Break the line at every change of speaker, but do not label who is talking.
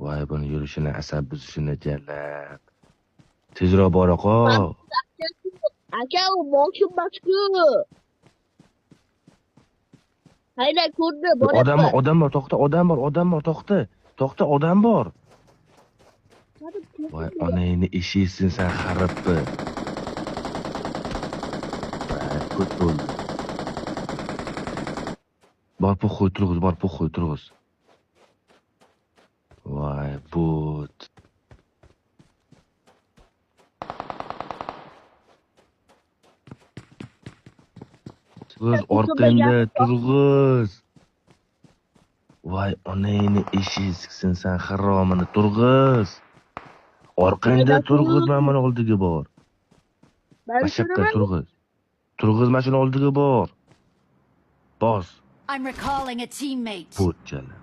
Voy, buni yurishini, asab buzishini jalab. Tezroq bora qol.
Aka, u moshin emas-ku. Hayda ko'rdi,
Odam bor,
boryapman.
Odam bor, to'xta, odam bor, odam bor, to'xta. To'xta, odam bor. Voy, onangni eshiksin sen xarippi. Voy, ko't bo'ldi. Bor, похуй, turg'iz, bor, похуй, turg'iz. Voy, but. Turg'iz, orqangda turg'iz. Voy, onangni eshik siksin sen haromini, turg'iz. Orqangda turg'iz, mana buni oldiga bor.
Ben
Mana shu yoqqa
suraman.
Turg'iz. Turg'iz, mana shuni oldiga bor. Bos.
I'm recalling a teammate.
Bot jalab.